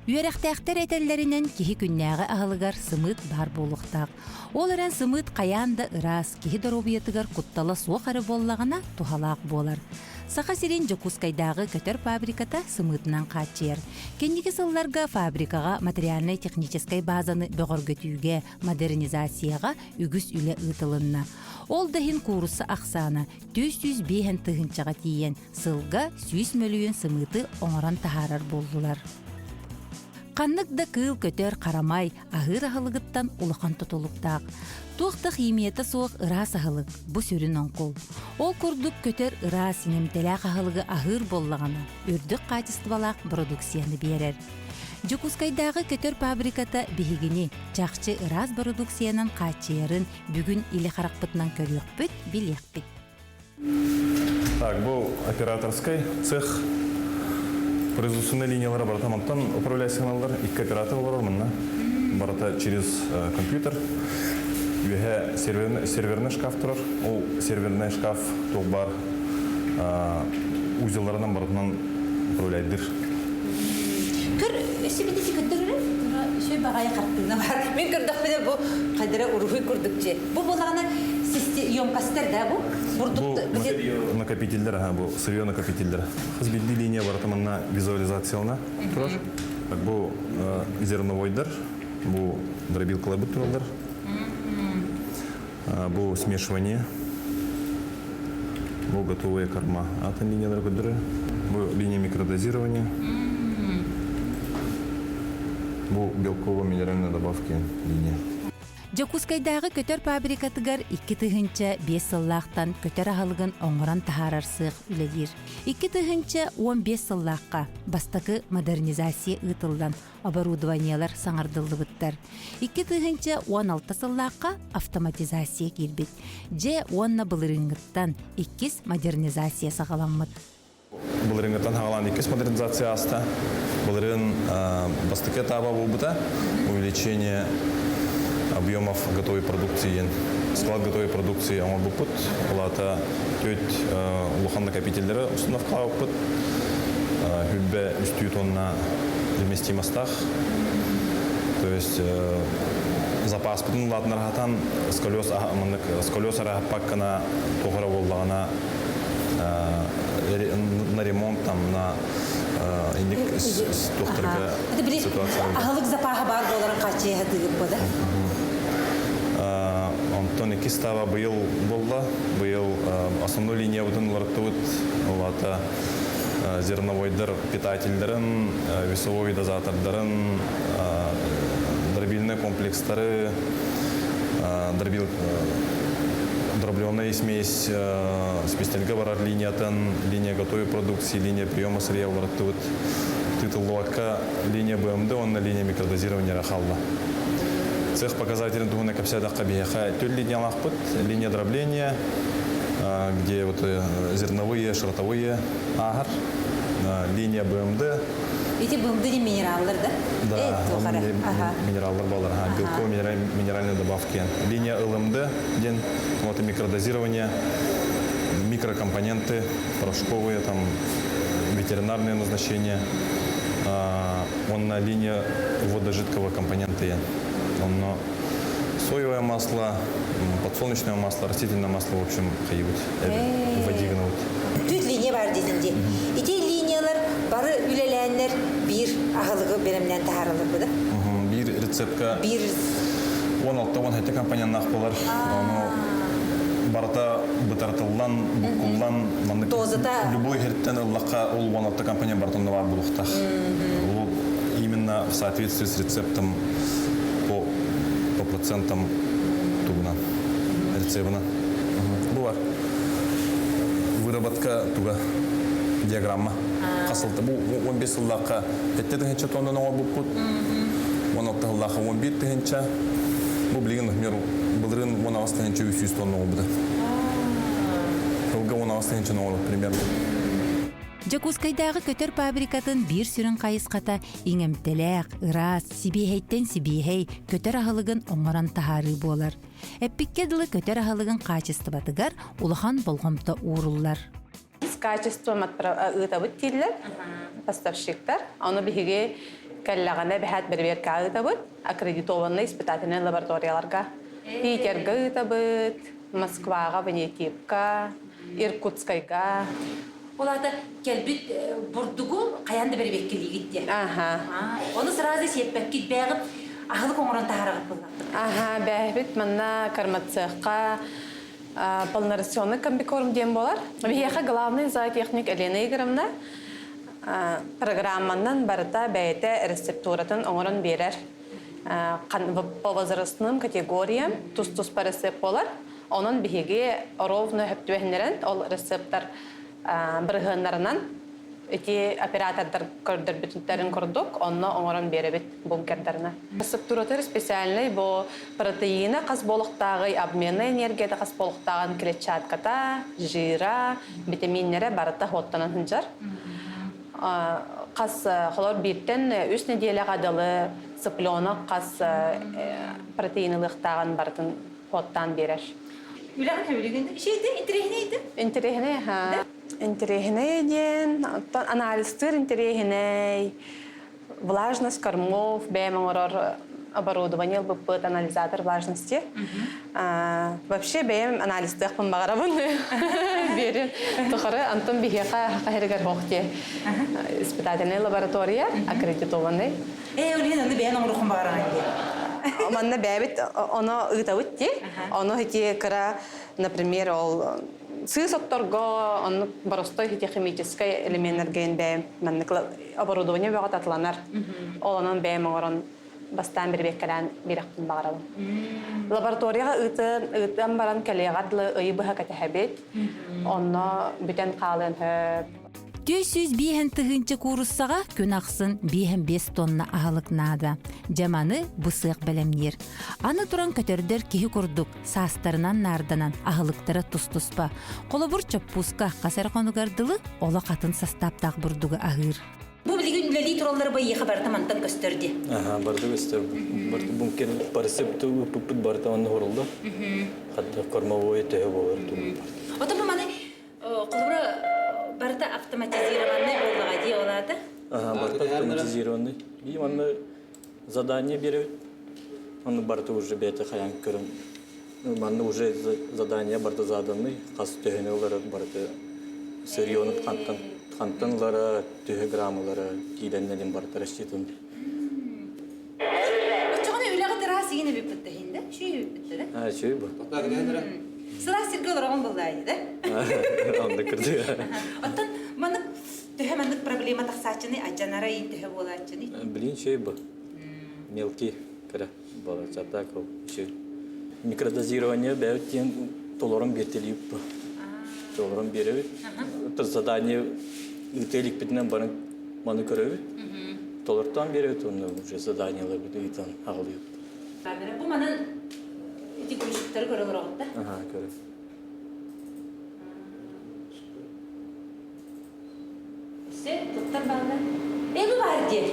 Үөрэхтээхтэр этэллэринэн киһи күннээҕи аһылыгар сымыыт баар буолуохтаах. Ол эрэн сымыыт хайаан да ыраас, киһи доруобуйатыгар куттала суох эрэ буоллаҕына туһалаах буолар. Саха сирин Дьокуускайдааҕы көтөр фабриката сымыытынан хааччыйар. Кэнники сылларга фабрикаҕа материальнай-техническэй базаны бөҕөргөтүүгэ, модернизацияҕа үгүс үлэ ыытылынна. Ол да иһин куурусса ахсаана 405 тыһыынчаҕа тиийэн, сылга 100 мөлүйүөн сымыыты оҥорон таһаарар буоллулар. Ханнык да кыыл көтөр харамай аһыыр аһылыгыттан улахан тутулуктаах. Туох да химията суох ыраас аһылык бу сүрүн оҥкул. Ол курдук көтөр ыраас иҥэмтэлээх аһылыгы аһыыр буоллаҕына, үрдүк хаачыстыбалаах бородууксуйаны биэрэр. Дьокуускайдааҕы көтөр фабриката биһигини чахчы ыраас бородууксуйанан хааччыйарын бүгүн илэ харахпытынан көрүөхпүт, билиэхпит. Так, бу операторскай цех производственной линиялара барыта мантан управляющийлар, икки оператор олорор манна. Барыта через компьютер. Үөһэ серверный шкаф турар. Ол серверный шкаф туох баар узелларынан барытынан управляйдыр. Көр, өссө бити көттөрөрө үчүгэй баҕайы хартыына бар. Мин көрдөхпүнэ бу хайдара уруһуй курдук дьиэ. Бу буолаҕына емкостер да бу? Бу накопительдер, ага, бу сырье накопительдер. Хас биирдии линия барыта манна визуализациялана турар. Бу зерновойдар, бу дробилкалар тураллар. Бу смешивание, бу готовые корма. Атын линиялар көдөрө. Бу линия микродозирования. Бу белково-минеральные добавки линия. Дьокуускайдааҕы көтөр фабрикатыгар 2005 сыллаахтан көтөр аһылыгын оҥорон таһаарар сыах үлэлиир. 2015 сыллаахха бастакы модернизация ыытыллан, оборудованиелар саҥардыллыбыттар. 2016 сыллаахха автоматизация киирбит. Дьэ уонна былырыыҥҥыттан иккис модернизация саҕаламмыт. Былырыыҥҥыттан саҕалаан иккис модернизация ааста. Былырыын бастакы этаба буолбута увеличение объемов готовой продукции склад готовой продукции оҥорбуппут. Ол аата төрт улахан накопителлэри установкалаабыппыт. Хүлбэ үстүү тонна вместимостаах. То есть запаспытын улаатыннарахатан сколиоз сколиоз араһаппаккана туох эрэ буоллаҕына на ремонт там на инник туохтарга ситуация аһылык запаһа баар буоларын хааччыйа сатыыбыт бу да Онтон иккис таба быйыл буолла. Быйыл основной линиябытын уларыттыбыт. Ол аата зерновойдар питательдарын, весовой дозатордарын, дробильный комплекстары, дробил дробленая смесь сместельге барар линиятын, линия готовой продукции, линия приема сырья уларыттыбыт. Тытыллыбакка линия БМД уонна линия микродозирования хаалла. Цех показателин туһунан кэпсээтэххэ биһиэхэ түл линиялаахпыт, линия дробления, где вот зерновые, шротовые ааһар, линия БМД. Ити БМД минераллар да? Да, минераллар балар, белково минеральные добавки. Линия ЛМД, ден, вот микродозирование, микрокомпоненты, порошковые, там, ветеринарные назначения. Он на линия водожидкого компонента. Он соевое масло, подсолнечное масло, растительное масло, в общем, хайыбыт, вадигнут. Түт линия бар дединде. Ити линиялар бары үлэлээннэр биир аһылыгы бэлэмнээн таһааралар бу да? Биир рецептка биир 16-17 компоненнаах болар. Ону барыта бытартыллан, буккуллан, маннык Дозата любой херттен ыллахха ол 16 компонент барытында бар булуктах. Ол именно в соответствии с рецептом по процентам тугуна, рецебына. Бу бар. Выработка туга диаграмма. Хасылта бу 15 сыллаахха 7 тыһынча тоннан оҥорбуппут. 16 сыллаахха 11 тыһынча. Бу билигин, например, былырыын 16 тыһынча 300 тонна оҥорбута. Сылга 16 тыһынча оҥорбут примерно. Дьокуускайдааҕы көтөр фабрикатын биир сүрүн хайысхата иҥэмтэлээх, ыраас, сибиэһэйтэн сибиэһэй көтөр аһылыгын оҥорон таһаарыы буолар. Эппиккэ дылы көтөр аһылыгын хаачыстыбатыгар улахан болҕомто ууруллар. С качеством ыытабыт дииллэр поставщиктар. Ону биһиги Кэллэҕинэ эбэһээт бэрэбиэркэҕэ ыытабыт, аккредитованнай испытательнай лабораторияларга. Питерга ыытабыт, Москваҕа, Венетипка, Иркутскайга. Ол аата кэлбит бурдугу хайаан да бэрэбиэркэлиигит диэн. Аха. Ону сразу сиэппэккит бээҕит аһылык оҥорон таһаараргыт буолла. Аха, бээбит манна кормоцехха полнорационный комбикорм диэн буолар. Биһиэхэ главный зоотехник Елена Игоревна программанан барыта бэйэтэ рецептуратын оҥорон биэрэр. По возрастным категориям тус-туспа рецепт буолар. Онон биһиги ровно сөп ол рецептар бырыһыаннарынан ити оператордар көрдөрбүттэрин курдук онно оҥорон биэрэбит бункердарына. Рецептуратыр специальный бу протеина хас буолуохтааҕый, обменная энергията хас буолуохтааҕын клетчатката, жира, витаминнэрэ барыта хуоттанан сылдьар. Хас холор бииртэн үс нэдиэлэҕэ дылы цыпленок хас протеин ылыахтааҕын барытын хуоттаан биэрэр. Үлэҕин сөбүлүүгүн Ишейди, интэриэһинэй Интэриэһинэй, ха. Интэриэһинэй диэн, оттон анализтыыр интэриэһинэй, влажность кормов, бэйэм оҥорор оборудование ылбыппыт, анализатор влажности. Вообще бэйэм анализтыахпын баҕарабын. Биэрин тухары Антон биһиэхэ хаһырыгар хоох диэ испытательная лаборатория аккредитованный. Ээ, ол иһин аны бэйэн оҥоруоххун баҕараҕын дии. Манна бэйэбит оно ыытабыт дии. Ону ити кыра, например, ол сыыс отторго оннук боростой химическай элеменнэргэ бэйэм маннык оборудование бөҕө татыланар. Ол онон бэйэм оҥорон бастаан бирибиэккэлээн биэрэхпин баҕарабын. Лабораторияҕа ыытан, ыытан баран кэлиэҕэр дылы ыйы быһа кэтэһэбит. Онно бүтэн хаалыан сөп. 405 тыһыынча кууруссаҕа күн ахсын 5 тонна аһылык наада. Дьэ маны бу сыах бэлэмниир. Аны туран көтөрдөр киһи курдук саастарынан наарданан аһылыктара тус-туспа. Холобур чоппууска хас эрэ хонугар дылы олох атын састааптаах бурдугу аһыыр. Бу билигин үлэлии тураллар байыаха барыта мантан көстөр дии. Аха, барыта көстөр. Барыта бункер парасепту ыппыппыт барыта онно хорулла. Хатта кормовой төһө буолар тугу. Отон бу маны холобура барыта автоматизированный буоллаҕа дии ол аата. Аха, барыта автоматизированный. И манна задание беребит. Онно барыта уже бэйэтэ хайаан көрөн манна уже задание барыта заданный хас төһөнү ылара барыта сырьёну хантан хантан ылара төһө грамм ылара киилэннэрин барыта рассчитан. Оччоҕуна үлэҕит ыраас игин эбиппит да иһин да үчүгэй эбиппит да А, үчүгэй бу. Сылаас сиргэ олороҕун буллаайы да? Оннук кырдьыга. Оттон маннык төһө маннык проблема тахсааччыный адьанара иин төһө буолааччыный? Блин, үчүгэй бу. Мелкий кыра буолааччы, а так ол үчүгэй. Микродозирование бэйэбит диэн толорон биэртэлиибит бу. Толорон биэрэбит. Задание ыыта иликпитинэн баран маны көрөбүт. Толортоон биэрэбит уонна уже заданиеларбыт ыытан аҕалыыбыт. Камера бу манан ити грузчиктары көрө олороҕут да? Аха, көрө. Все, туттар бааллар. Э, бу баар диэн.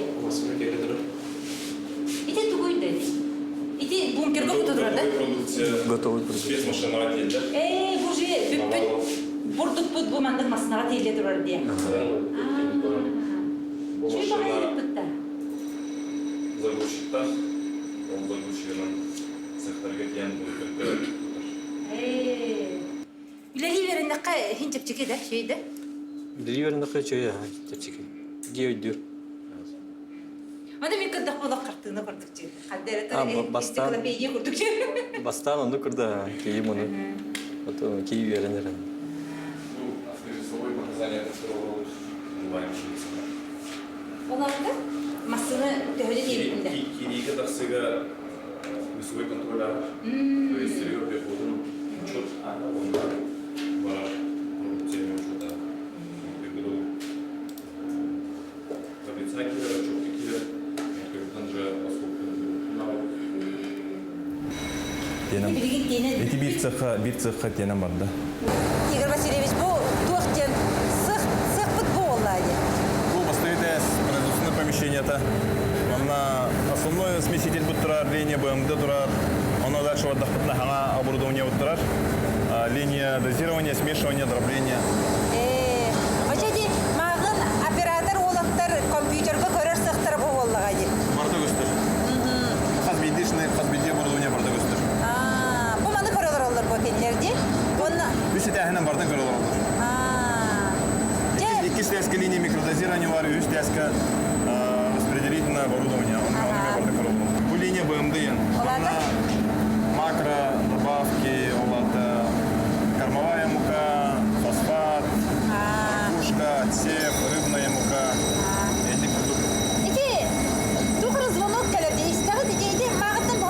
Ити тугуй да? Ити бункерга кута турар да? Готовый продукт. Спецмашинаға тиелді. Э, бу же бүппүт бурдукпут бу маннык масынаға тиеле турар диye. Бу Чүй машина баҕайы загрузчиктар, ол загрузчигынан цехтарга тиийэн бункерга тутар. Э, Үлэлии үөрэннэххэ иһин чэпчэки да, үчүгэй да? Үлэлии үөрэннэххэ үчүгэй аһа чэпчэки. Дии өйдүүр. Аны мин кырдах буолах хартыына курдук чы. Ханна эрэ А, бастаан энциклопедия курдук чы. Бастаан оннук курда киһи муну ото киһи үөрэнэр. Бу автовесовой показания тапсырыллыбыт онлайн Оларда массыына төһөнү диэбитин да. Кириигэ тахсыга весовой контроль ааһар. То есть сырье приходун учет онно барар продукция учета. Таблица киирэр, отчетка киирэр, компьютертан же Билигин тиэнэн Ити биир цехха, биир цехха тиэнэн барда. Игорь Васильевич, бу туох диэн сых сыхпыт буолла диэн. Бу бастакы производственное помещение-то. Манна основной смеситель бут турар, линия БМД турар. Оно дальше бардахпытына хаҥа оборудование бут турар. Линия дозирования, смешивания, дробления. Э, оча ди мааҕын оператор уолаттар компьютерга көрөр сыхтара буоллаҕа дии. Үөһэнэн бартан көрө олороллор. Иккис тээскэ линия микродозирования бар, үһүс тээскэ распределительное оборудование. Оны барда көрө Бу линия БМД диэн. Манна макро добавки, ол аата кормовая мука, фосфат, ракушка, отсев, рыбная мука. Эти курдук. Ити туох звонок кэлэр дии истэҕит ити ити мааҕыттан бу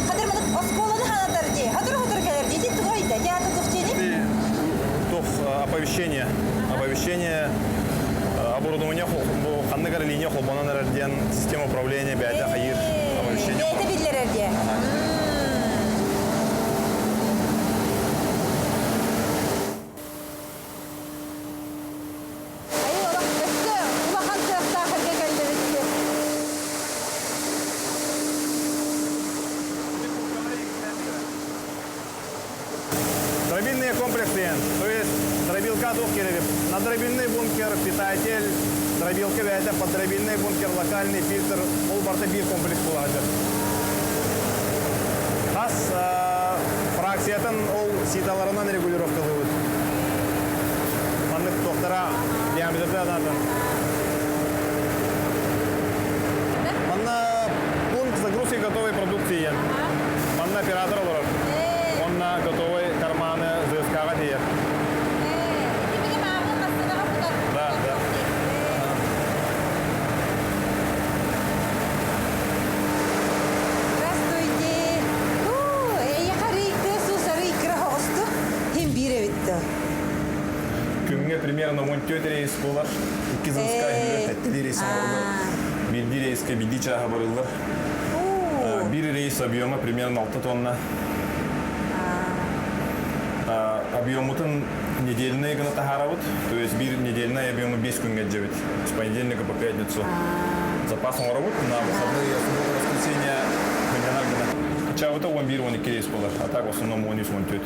хадыр мынык оскуоланы ханатар дии хадыр хадыр кэлэр дии ити тугу ыйда театр тух Ити туох оповещение, оповещение оборудование бу ханнык эрэ линия холбонон эрэр диэн система управления бэйэтэ хайыыр оповещение. Бэйэтэ биллэрэр дии. Айы олох өссө улахан кыахтаах эргэ кэллэбит Дробильные комплексы, то есть дробилка туох киирэр. На дробильный бункер, питатель, дробилка бэйэтэ под дробильный бункер, локальный фильтр, ол барыта биир комплекс буолар. Хас фракциятын ол ситаларынан регулировкалыыбыт. Маннык туохтара диаметрда надан. Манна пункт загрузки готовой продукции. Манна оператор олорор. Онна готовый карманы ЗСК-ҕа тиийэр. Да, да. Здравствуйте. Эйэхэ сусары икра хоҕусту. Хим биир эбитті. Күҥҥэ примерно 14 рейс буолар. Икки ЗСК сэттэлии рейс оҥороллор. Биирдии рейскэ биирдии чааһа барыллар. Биир рейс объема примерно 6 тонна. Объемутун недельный гына таһаарабыт. То есть биир недельный объему 5 күҥҥэ дьэбит. С понедельника по пятницу. Запас оҥоробут. На выходные, субботу, воскресенье сынньанар гына. Чабыта 11-12 рейс буолар. А так в основном 13-14.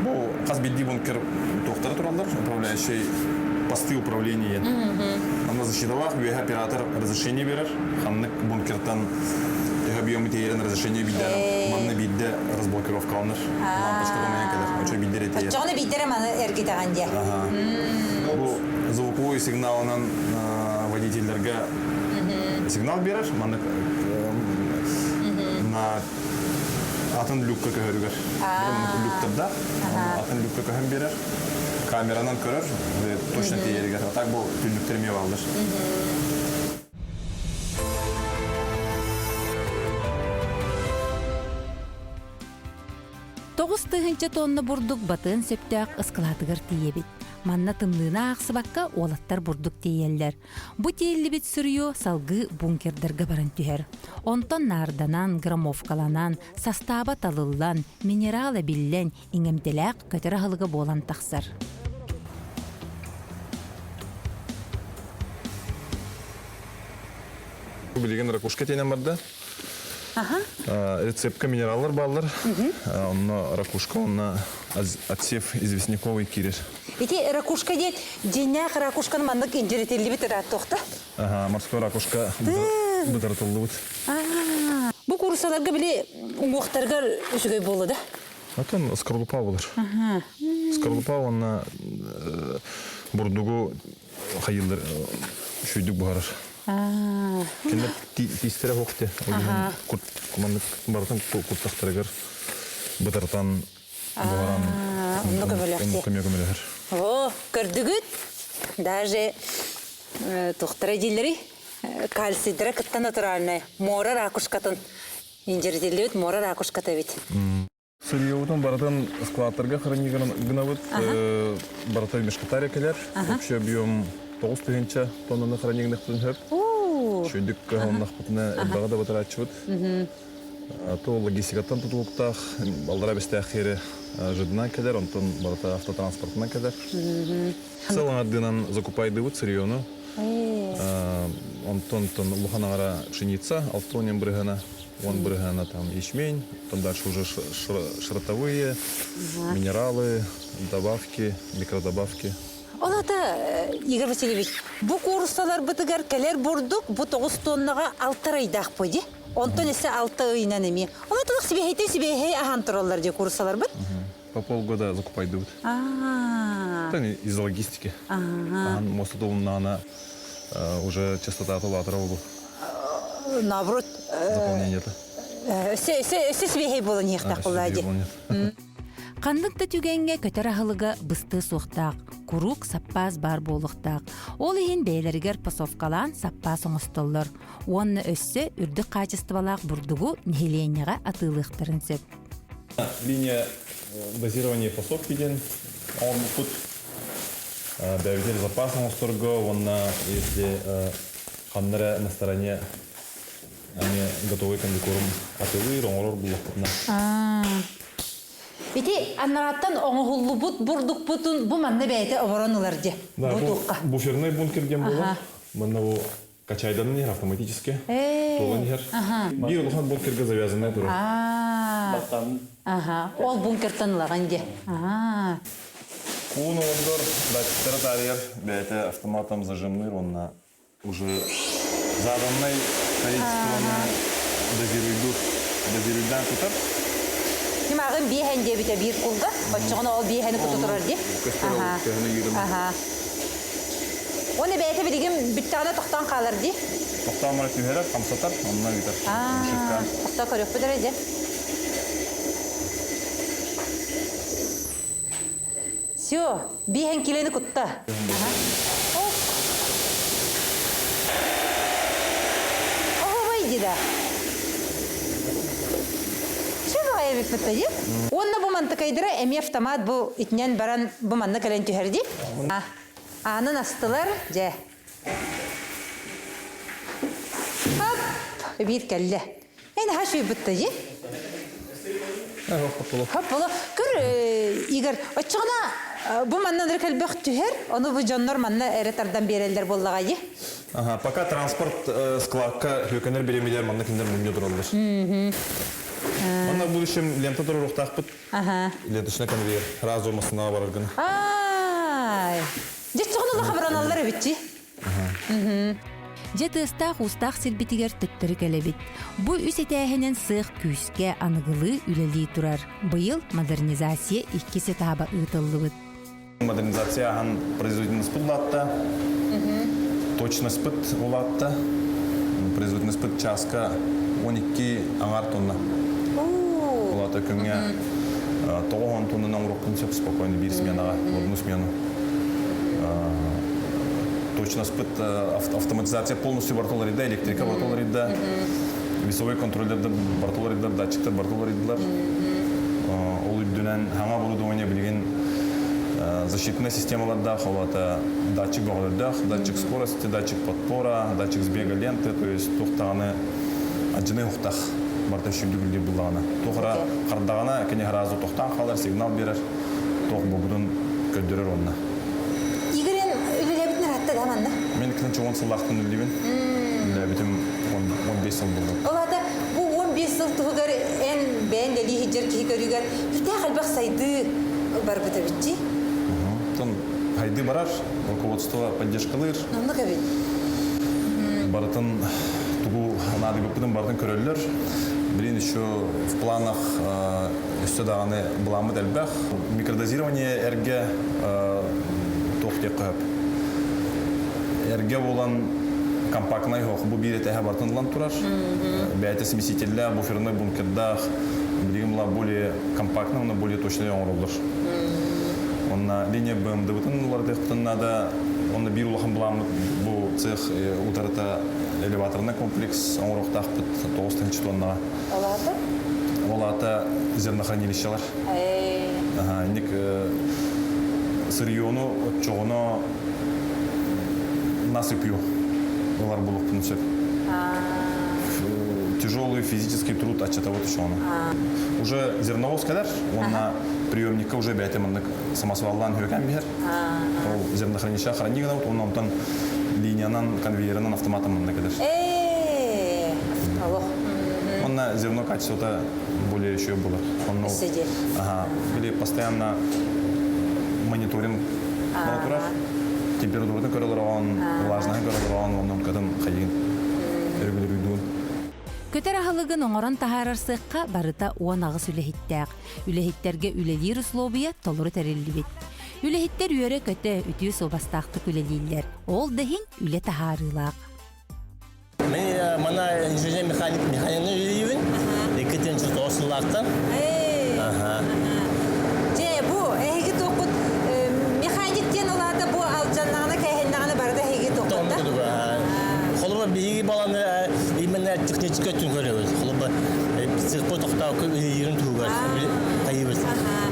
Бу хас биирдии бункер туохтара тураллар, управляющий посты управления. Онно защиталаах үөһэ оператор разрешение берер. Ханнык бункертан төһө объему тиэйэрин разрешение биирдэ манна биирдэ разблокировкаланар. Лампочка томайан кэлэр. Очо биирдэ тиэйэр. Оччоҕуна биирдэрэ маны эргитэҕин диэ. Бу звуковой сигналынан водительлерге сигнал берер. Маннык на атын люкка көһөрүгэр. Люктарда атын люкка көһөн берер. Камеранан көрөр, точно тиийэригэр. А так бу түннүктэр эмиэ бааллар. 9000 тонна бурдук батыан сөптөөх ыскылаатыгар тиийэбит. Манна тымныыны аахсыбакка уолаттар бурдук тиэйэллэр. Бу тиэллибит сырье салгыы бункердарга баран түһэр. Онтон наарданан, граммовкаланан, састааба талыллан, минерал эбиллэн, иҥэмтэлээх көтөр аһылыга буолан тахсар. Билигин ракушка тиэнэн барда. Рецептка минераллар бааллар. Онно ракушка, онно отсев известняковый киирэр. Ити ракушка диэн дьиҥнээх ракушканы маннык индиритиллибит ырааттуохта. Ага, морской ракушка бытарытыллыбыт. Бу курсаларга били уҥуохтаргар үчүгэй буолла да? Атын скорлупа болар. Скорлупа уонна бурдугу хайыллар шүйдүк буһарар. Кинилэр тиистэрэ суох те. Курт маннык барытын куртахтарыгар бытартан буһаран Онно көмөлөөхтү. Көмө көмөлөһөр. О, көрдүгүт? Даже тухтара дииллери кальцийдара кытта натуральный. Мора ракушкатын инжирдиллибит мора ракушката эбит. Сырьебутун барытын складтарга хранить гынабыт. Барыта мешкотария кэлэр. Вообще объем 9000 тоннаны хранить гынахпытын хөп. Шүйдүк кыһалыннахпытына элбэҕи да батарааччыбыт. То логистикаттан тутулуктаах, балдара бэстээх хиэри жидынан кэлэр, онтон барыта автотранспортынан кэлэр. Сыл закупайдыбыт сырьену. Онтон тон улахан аҥара пшеница, алтонен бырыһана, он бырыһана там ячмень, там дальше уже шротовые, минералы, добавки, микродобавки. Ол ата, Игорь Васильевич, бу кууруссаларбытыгар кэлэр бурдук бу 9 тоннаҕа алтар ыйдаах буо Онтон эсэ 6 ыйынан эмиэ. Ол ата сибиэһэйтэн сибиэһэй аһаан тураллар дии кууруссаларбыт. По полгода закупайдыбыт. А. Из логистики. Ахан муоста толуннаҕына уже частотата улаатара буолуо. Наоборот. Заполнение-то. Өссө свежий буолан иһиэхтээх буоллаа дии. Ханнык да түгэҥҥэ көтөр аһылыга быстыа суохтаах, куруук саппаас баар буолуохтаах. Ол иһин бэйэлэригэр пасовкалаан саппаас оҥостоллор уонна өссө үрдүк хаачыстыбалаах бурдугу нэһилиэнньэҕэ атыылыахтарын сөп. Линия дозирования фасовки диэн оҥорбуппут. Бэйэбитигэр запас оҥосторго уонна если ханна эрэ на стороне эмиэ готовый комбикорм атыылыыр, оҥорор буллахпытына. Ити аннарааттан оҥоһуллубут бурдукпутун бу манна бэйэтэ оборон ылар дии. Да, бу буферный бункер диэн буолар. Манна бу качайданан иһэр автоматически. Туолан иһэр. Биир улахан бункерга завязанная турар. Аха. Ол бункертан ылаҕын дии. Куун олордор датчиктары таарыйар бэйэтэ автоматом зажимныыр уонна уже заданной количествоны дозируйдуур дозируйдаан кутар. Кимааҕын биэһэн диэбитэ биир кулга. Оччоҕуна ол биэһэни кута турар дии. Көстөр ол төһөнү Аха. Оны бэйэтэ билигин бүттэҕинэ тохтоон хаалар дии. Тохтоон бара түһэрэр, хамсатар, онно ыытар. Тохтоо көрүөхпүт эрэ дьэ. Все, биэһэн килени кутта. Оһобай дии да. Чэ баҕайы эбиппит дии. Уонна бу мантыкайдара эмиэ автомат бу итинэн баран бу манна кэлэн түһэр дии. Аанын астылар, дьэ. Хап! Биир кэллэ. Эн аһа сүүйбүт дии. Хоп боло. Көр, Игорь, оччоҕуна бу манна эрэ кэлбэх түһэр, ону бу дьоннор манна эрэ тардан биэрэллэр буоллаҕа дии. Ага, пока транспорт складка хөкөнөр бириэмилэр манна кинилэр мунньа тураллар. Манна в будущем лента туруруохтаахпыт. Ага. Ленточный конвейер. Разу массынаҕа барар гына. Ай! Дьэ, чоҕун хабыраналлар эбитчи. Дьэ тыастаах-уустаах сирбитигэр төттөрү кэлэбит. Бу үс этээһинэн сыах күүскэ аныгылыы үлэлии турар. Быйыл модернизация иккис этааба ыытыллыбыт. Модернизация ахан производительность улаатта, точностьпыт улаатта. Производительностьпыт чааска 12 аҥаар тонна. Улаата күҥҥэ 9 тоннанан оҥоруохпун сөп спокойно биир сменаҕа, одну смену. Точностьпыт автоматизация полностью барыта уларыйда, электрика барыта уларыйда, весовой контроллердар барыта уларыйдылар, датчиктар барыта уларыйдылар. Ол үрдүнэн саҥа оборудование билигин защитная системалардаах, ол аата датчик бөҕөлөрдөөх, датчик скорости, датчик подпора, датчик сбега ленты, то есть туох даҕаны алдьаныы уһуктах барыта сүүрдүгүлдүү буллаҕына. Туох эрэ хардаҕына кини сразу тохтоон хаалар, сигнал биэрэр, туох буолбутун көрдөрөр онно. Игорь эн үлэлээбитин ыраатта да манна? Мен 2010 сыллаахтан үлэлиибин. Үлэлээбитим 15 сыл буолла. Ол аата бу 15 сыл туһугар эн бэйэн дэлии сылдьар киһи көрүгэр сүрдээх элбэх сайдыы барбыт эбит дии. Оттон сайдыы барар, руководство поддержкалыыр. Оннук эбит. Барытын тугу наадыйбыппытын барытын көрөллөр. Билин еще в планах өссө даҕаны былааммыт элбэх. Микродозирование эргэ туох диэххэ сөп. Эргэ буолан компактнай оһох бу биир этээһэ барытын ылан турар. Бэйэтэ смесителлээх, буферный бункердаах, билигин була более компактный уонна более точный оҥороллор. Онно линия БМД-бытын уларытыахпытын наада. Онно биир улахан былааммыт бу цех утарыта элеваторный комплекс оҥоруохтаахпыт 9 тоннаҕа. Ол аата? Ол аата зернохранилищелар. Ага, инник сырьёну оччоҕуна насыпью ылар буолуохпун сөп. Тяжелый физический труд аччатабыт еще ону. Уже зерновоз кэлэр, уонна приемникка уже бэйэтэ маннык самосваллаан үөкэн биһэр. Ол зернохранилище хранить гынабыт, уонна онтон линиянан, конвейерынан автоматом манна кэлэр. Олох. Онно зерно качествота более еще было. Онно ага, или постоянно мониторинг бара турар. Температуратын көрөлөр оҕон, влажныйын көрөлөр оҕон, онон кытын хайыгын регулируйдуун. Көтөр аһылыгын оҥорон таһаарар сыахха барыта 18 үлэһиттээх. Үлэһиттэргэ үлэлиир услуобуйа толору тэриллибит. Үлэһиттэр үөрэ-көтө, үтүө суобастаахтык үлэлииллэр. Ол да иһин үлэ таһаарыылаах. Мен мана инженер-механик механигын үлэлиибин. 2009 сыллаахтан. Аха. Дьэ, бу эһиги туохпут механик диэн улаата бу алдьаннаҕына кээһиннэҕинэ барыта эһиги туохпут да? Холобур, биһиги баланы именно техническэй өттүн көрөбүт. Холобур, циркой тохтоокку үлэлиирин туһугар хайыбыт.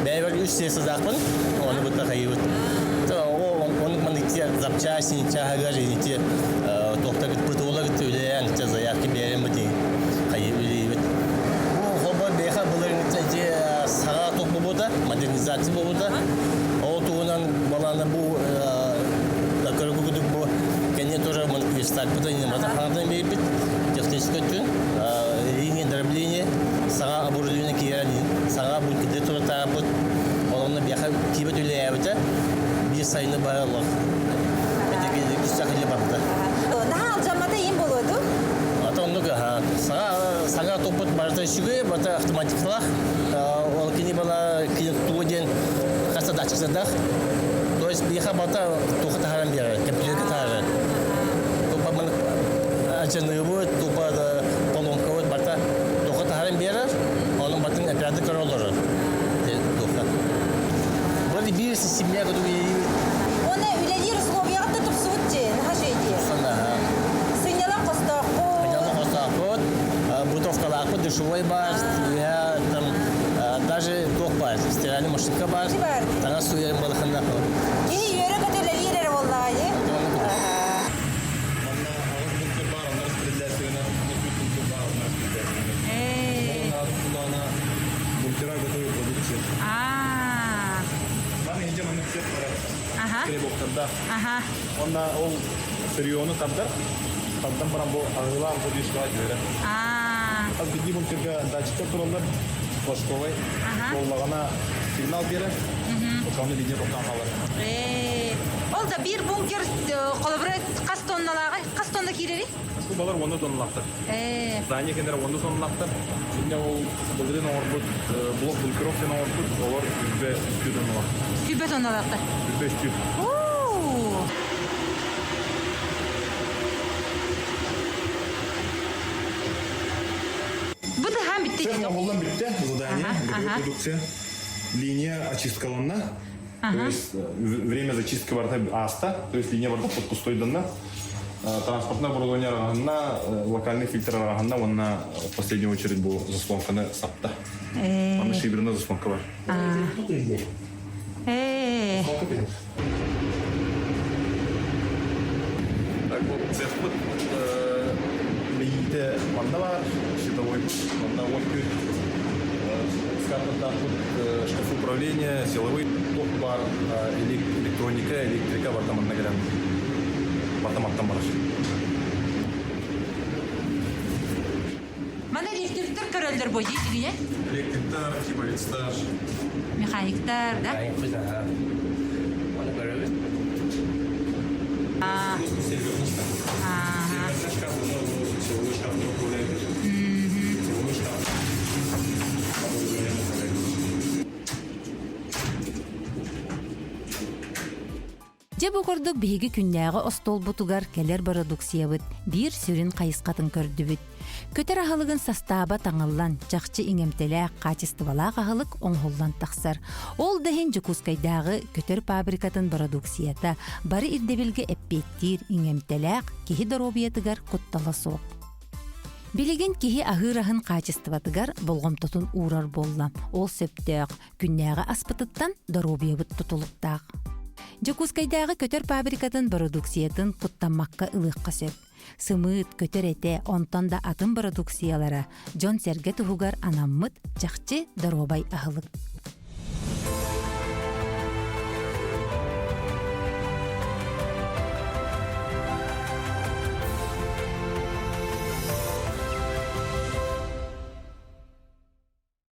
Бэйэбэр үс сир садаахпын, ону кытта хайыбыт. Оны маннык запчасти чааһыгар ити туохта ПТО-лар кытта үлэлээн заявки биэрэн бити хайы үлэлиибит. Бу холобур бэйэхэ былырыҥҥыта ити саҥа туох буолбута, модернизация буолбута. Ол туһунан балаана бу көргүгүдүк бу кэннэ тоже верстакпыта хаҥатан биэрбит техническэй өттүн линия дробление саҥа оборудование киирэн саҥа бункерде туратаабыт олонно биэхэ тиибэт үлэлээбитэ биир сайыны бара олох күстээх илэ барда Наһаа алдьаммата иин буолуо дуу? Ата оннук саҥа саҥа туппут барыта үчүгэй барыта автоматикалаах ол кини бала кини тугу диэн хас да дачыксыдах то есть биэхэ барыта туха таһааран биэрэр компьютерга таһаарар тупа маны ачаныыбыт тупа поломкабыт барыта туха таһааран биэрэр Onun batın оператор көрө олорор. Туха. Вроде биир семья кудук Уонна үлэлиир условияҕыт да тупсубут дии, наһаа үчүгэй дии. Сынньалаҥ хостоохпут. Сынньалаҥ хостоохпут, бытовкалаахпыт, душевой бар, там даже туох бар, стиральный машинка бар. Таҥас сууйарым балаханнаах. Киһи үөрэ-көтө үлэлиир эрэ буоллаҕа дии. Манна аҕыс бункер баар, онно распределяцияны Бункера готовой продукции. Маны иһдьэ маннык сөп барар. Требовтарда. Онна ол сырьёну тардар. Тардан баран бу аһыылаах задвижкаҕа түһэрэ. Хас биирдии бункерга датчиктар тураллар. Флажковай. Буоллаҕына сигнал биэрэр. Оччоҕуна линия тохтоон хаалар. Ол да биир бункер холобура хас тонналааҕый? Хас тонна киирэрий? Балар уонна тонналаахтар. Здание кэннэрэ уонна тонналаахтар. Иннэ ол былырыын оҥорбут блок бункеров диэн оҥорбут, олор күбэ үстүү тонналаах. Күбэ тонналаахтар. Күбэ үстүү. Бу тыһаан бүтте. Цех оҥоһуллан бүттэ, задание, готовая продукция. Линия очисткаланна. То есть время зачистки барыта ааста, то есть линия барыта подпустойданна. Транспортное оборудование араҕаһынна, локальный фильтр араҕаһынна уонна в последнюю очередь бу заслонканы сапта. Аны шиберная заслонка бар. Так вот, цехпыт мэйиитэ манна баар, щитовой манна уон күн скафандаахпыт шкаф управления, силовой ток баар, электроника, электрика барыта манна кэлэн барыта мантан барар. Мана электриктер көрөллөр бу дии Электриктар, типовецтар. Механиктар, да? Оны көрөбүт. Серверный шкаф. Серверный шкаф, силовой шкаф управляет. Силовой шкаф. Оборудование управляет. Дьэ бу курдук биһиги күннээҕи остуолбутугар кэлэр бородууксуйабыт биир сүрүн хайысхатын көрдүбүт. Көтөр аһылыгын састааба таҥыллан, чахчы иҥэмтэлээх, хаачыстыбалаах аһылык оҥоһуллан тахсар. Ол да иһин Дьокуускайдааҕы көтөр фабрикатын бородууксуйата бары ирдэбилгэ эппиэттиир иҥэмтэлээх, киһи доруобуйатыгар куттала суох. Билигин киһи аһыыр аһын хаачыстыбатыгар болҕомтотун уурар буолла. Ол сөптөөх, күннээҕи аспытыттан доруобуйабыт тутулуктаах. Дьокуускайдааҕы көтөр фабрикатын бородууксуйатын куттаммакка ылыахха сөп. Сымыыт, көтөр этэ, онтон да атын бородууксуйалара дьон-сэргэ туһугар анаммыт чахчы доруобай аһылык.